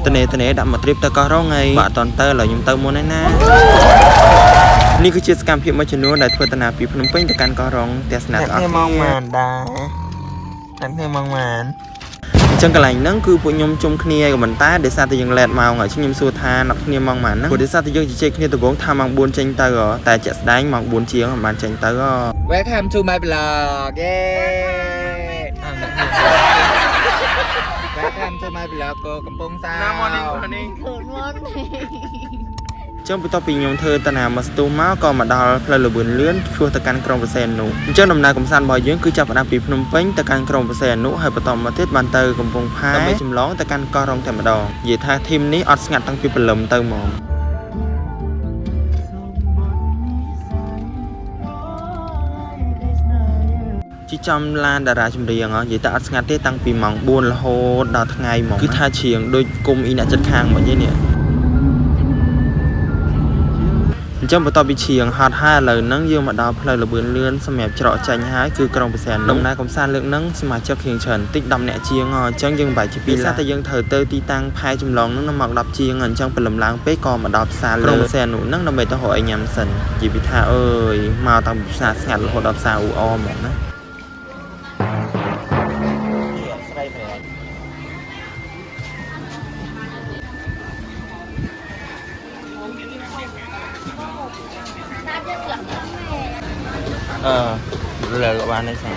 តនេតនេដាក់មក trip ទៅកោះរ៉ុងហើយបើអត់តន់ទៅឥឡូវខ្ញុំទៅមុនហើយណានេះគឺជាសកម្មភាពមួយចំនួនដែលធ្វើដំណើរពីភ្នំពេញទៅកាន់កោះរ៉ុងទស្សនៈទាំងអស់ គ្នាម៉ោងម៉ានដែរតែគ្នាម៉ោងម៉ាន អញ្ចឹងកន្លែងហ្នឹងគឺពួកខ្ញុំជុំគ្នាក៏ប៉ុន្តែដោយសារតែយើង late ម៉ោងហើយខ្ញុំសួរថាນັត់គ្នាម៉ោងម៉ានហ្នឹងព្រោះដោយសារតែយើងជជែកគ្នាដំបូងថាម៉ោង4ចេញទៅតែជាក់ស្ដែងម៉ោង4ជាងមិនបានចេញទៅហ៎ Welcome to my vlog. Yay! Welcome to my vlog កំពង់សោម Morning. ចឹងបន្ទាប់ពីខ្ញុំធ្វើតាណាមកស្ទុះមកក៏មកដល់ផ្លូវលបឿនលឿនឆ្ពោះទៅកាន់ក្រុងព្រះសីហនុអញ្ចឹងដំណើរកម្សាន្តរបស់យើងគឺចាប់ផ្ដើមពីភ្នំពេញទៅកាន់ក្រុងព្រះសីហនុហើយបន្តមកទៀតបានទៅកំពង់ផែដើម្បីចម្លងទៅកាន់កោះរ៉ុងតែម្ដងនិយាយថា team នេះអត់ស្ងាត់តាំងពីព្រលឹមទៅហ្មង ជីចំឡានតារាចម្រៀងហ៎និយាយតែអត់ស្ងាត់ទេតាំងពីម៉ោង4រហូតដល់ថ្ងៃហ្មងគឺថាច្រៀងដូចគុំអ៊ីអ្នកចិត្តខាងមកនេះនេះអញ្ចឹងបន្ទាប់ពីច្រៀងហត់ហើយឥឡូវហ្នឹងយើងមកដល់ផ្លូវលបឿនលឿនសម្រាប់ច្រកចាញ់ហើយគឺក្រុងព្រះសីហនុដំណើរកំសាន្តលើកហ្នឹងសមាជិករៀងច្រើនតិច10នាក់ជាងហ៎អញ្ចឹងយើងបែកជាពីរឡានតែយើងត្រូវទៅទីតាំងផែចម្លងហ្នឹងនៅម៉ោង10ជាងអញ្ចឹងព្រលឹមឡើងពេកក៏មកដល់ផ្សារក្រុងព្រះសីហនុហ្នឹងដើម្បីទៅរកអីញ៉ាំសិននិយាយពីថាអើយមកតាំងពីផ្សារស្ងាត់រហូតដល់ផ្សារអ៊ូអហ្មងណា ស្រីម្នាក់ អឺលើក៏បានដែរសា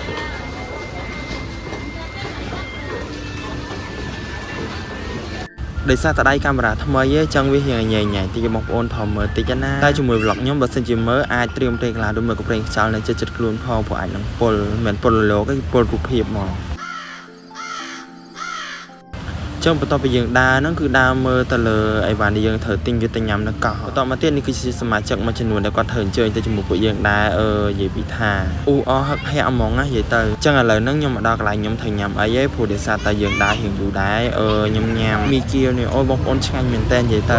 ដោយសារតដៃកាមេរ៉ាថ្មីឯងចឹងវារៀងញ៉ៃញ៉ៃតិចបងប្អូនធំមើលតិចណាតែជាមួយ vlog ខ្ញុំបើសិនជាមើលអាចត្រៀមប្រេងក្លាដូចមើលក៏ប្រេងខ្យល់នៅចិត្តចិត្តខ្លួនផងព្រោះអាចនឹងពុលមិនមែនពុលលោកទេពុលរូបភាពហ្មងចឹងបន្ទាប់ពីយើងដើរហ្នឹងគឺដើរមើលទៅលើអីវ៉ាន់ដែលយើងត្រូវទិញវាទៅញ៉ាំនៅកោះបន្តមកទៀតនេះគឺជាសមាជិកមួយចំនួនដែលគាត់ត្រូវអញ្ជើញទៅជាមួយពួកយើងដែរអឺនិយាយពីថាអ៊ូអហឹកហាក់ហ្មងណានិយាយទៅចឹងឥឡូវហ្នឹងខ្ញុំមកដល់កន្លែងខ្ញុំត្រូវញ៉ាំអីឯងព្រោះដោយសារតែយើងដើររៀងយូរដែរអឺខ្ញុំញ៉ាំមីគៀវនេះអូយបងប្អូនឆ្ងាញ់មែនតើនិយាយទៅ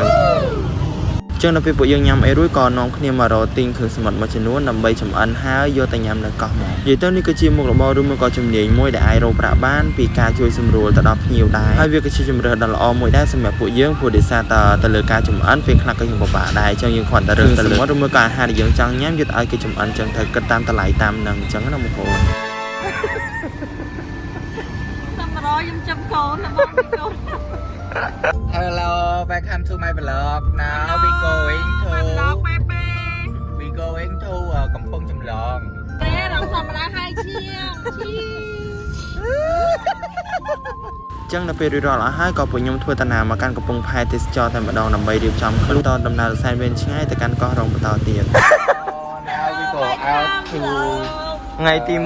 ចឹងដល់ពេលពួកយើងញ៉ាំអីរួចក៏នាំគ្នាមករកទិញគ្រឿងសមុទ្រមួយចំនួនដើម្បីចម្អិនហើយយកទៅញ៉ាំនៅកោះមកនិយាយទៅនេះគឺជាមុខរបរឬមួយក៏ជំនាញមួយដែលអាចរកប្រាក់បានពីការជួយសម្រួលទៅដល់ភ្ញៀវដែរហើយវាក៏ជាជម្រើសដ៏ល្អមួយដែរសម្រាប់ពួកយើងព្រោះដោយសារតែទៅលើការចម្អិនពេលខ្លះក៏យើងពិបាកដែរចឹងយើងគ្រាន់តែរើសទៅលើឬមួយក៏អាហារដែលយើងចង់ញ៉ាំយកទៅឲ្យគេចម្អិនចឹងត្រូវគិតតាមតម្លៃតាមនឹងចឹងណាបងប្អូន សំ100ខ្ញុំចាំកូនណាបងកូន Hello, welcome to my vlog. Now we going ឡ to កប៉េប៉េ we going to កំពង់ចម្លង ទេរងធម្មតាហើយឈៀងឈៀង ចឹងដល់ពេលរួចរាល់អស់ហើយក៏ពួកខ្ញុំធ្វើដំណើរមកកាន់កំពង់ផែទេសចរតែម្ដងដើម្បីរៀបចំខ្លួនតដំណើរសែនវែងឆ្ងាយទៅកាន់កោះរ៉ុងបន្តទៀត Now we go out to ថ្ងៃទី1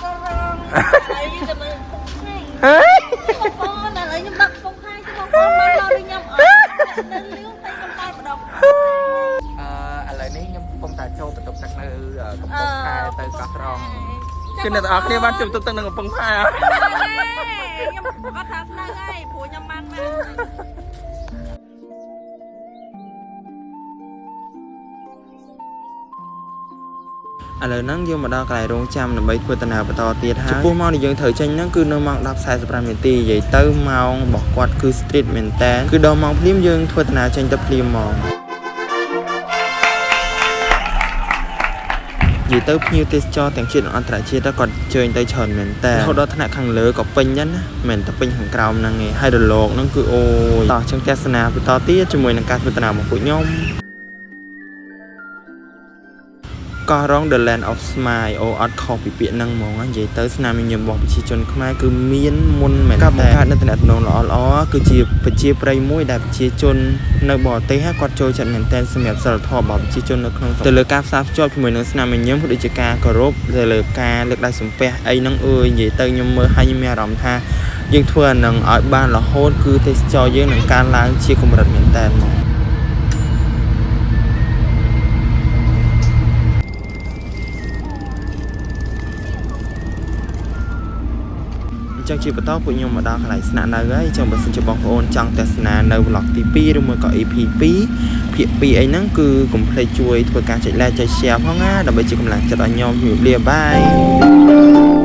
ក៏រងហើយទៅមើលពុកខែបងប្អូនឥឡូវខ្ញុំដឹកពុកខែទៅបងប្អូនមកដល់វិញខ្ញុំអត់នៅលឿងតែខ្ញុំតែម្ដង អឺឥឡូវនេះខ្ញុំកំពុងតែចូលបន្ទប់ទឹកនៅកំពង់ផែទៅកោះរ៉ុង គឺអ្នកទាំងអស់គ្នាបានជុំទឹកទឹកនៅកំពង់ផែអត់ ខ្ញុំអត់ថាស្នៅហើយព្រោះខ្ញុំបានមក ឥឡូវហ្នឹងយើងមកដល់កន្លែងរងចាំដើម្បីធ្វើដំណើរបន្តទៀតហើយចំពោះម៉ោងដែលយើងត្រូវចេញហ្នឹងគឺនៅម៉ោង10:45នាទីនិយាយទៅម៉ោងរបស់គាត់គឺ strict មែនតើគឺដល់ម៉ោងភ្លាមយើងធ្វើដំណើរចេញទៅភ្លាមហ្មងនិយាយទៅភ្ញៀវទេសចរទាំងជាតិនិងអន្តរជាតិទៅគាត់ជើញទៅច្រើនមែនតើរហូតដល់ថ្នាក់ខាងលើក៏ពេញដែរណាមិនមែនតែពេញខាងក្រោមហ្នឹងឯងហើយរលកហ្នឹងគឺអូយតោះចឹងទស្សនាបន្តទៀតជាមួយនឹងការធ្វើដំណើររបស់ពួកខ្ញុំ កោះរ៉ុង The Land of Smile អូអត់ខុសពីពាក្យហ្នឹងហ្មងណានិយាយទៅស្នាមញញឹមរបស់ប្រជាជនខ្មែរគឺមានមុនមែនការបង្កើតនូវតំណែងល្អៗគឺជាប្រជាប្រិយមួយដែលប្រជាជននៅបរទេសគាត់ចូលចិត្តមែនទែនសម្រាប់សិលធម៌របស់ប្រជាជននៅក្នុងទៅលើការផ្សារភ្ជាប់ជាមួយនឹងស្នាមញញឹមក៏ដូចជាការគោរពទៅលើការលើកដៃសំពះអីហ្នឹងអើយនិយាយទៅខ្ញុំមើលហើយខ្ញុំមានអារម្មណ៍ថាយើងធ្វើអាហ្នឹងឲ្យបានរហូតគឺទេសចរយើងនឹងកើនឡើងជាកម្រិតមែនទែនហ្មង អញ្ចឹងជាបន្តពួកខ្ញុំមកដល់កន្លែងស្នាក់នៅហើយអញ្ចឹងបើសិនជាបងប្អូនចង់ទស្សនានៅ vlog ទី2ឬមួយក៏ EP 2ភាគ2អីហ្នឹងគឺកុំភ្លេចជួយធ្វើការចុច like ចុច share ផងណាដើម្បីជាកម្លាំងចិត្តឲ្យខ្ញុំជម្រាបលា bye.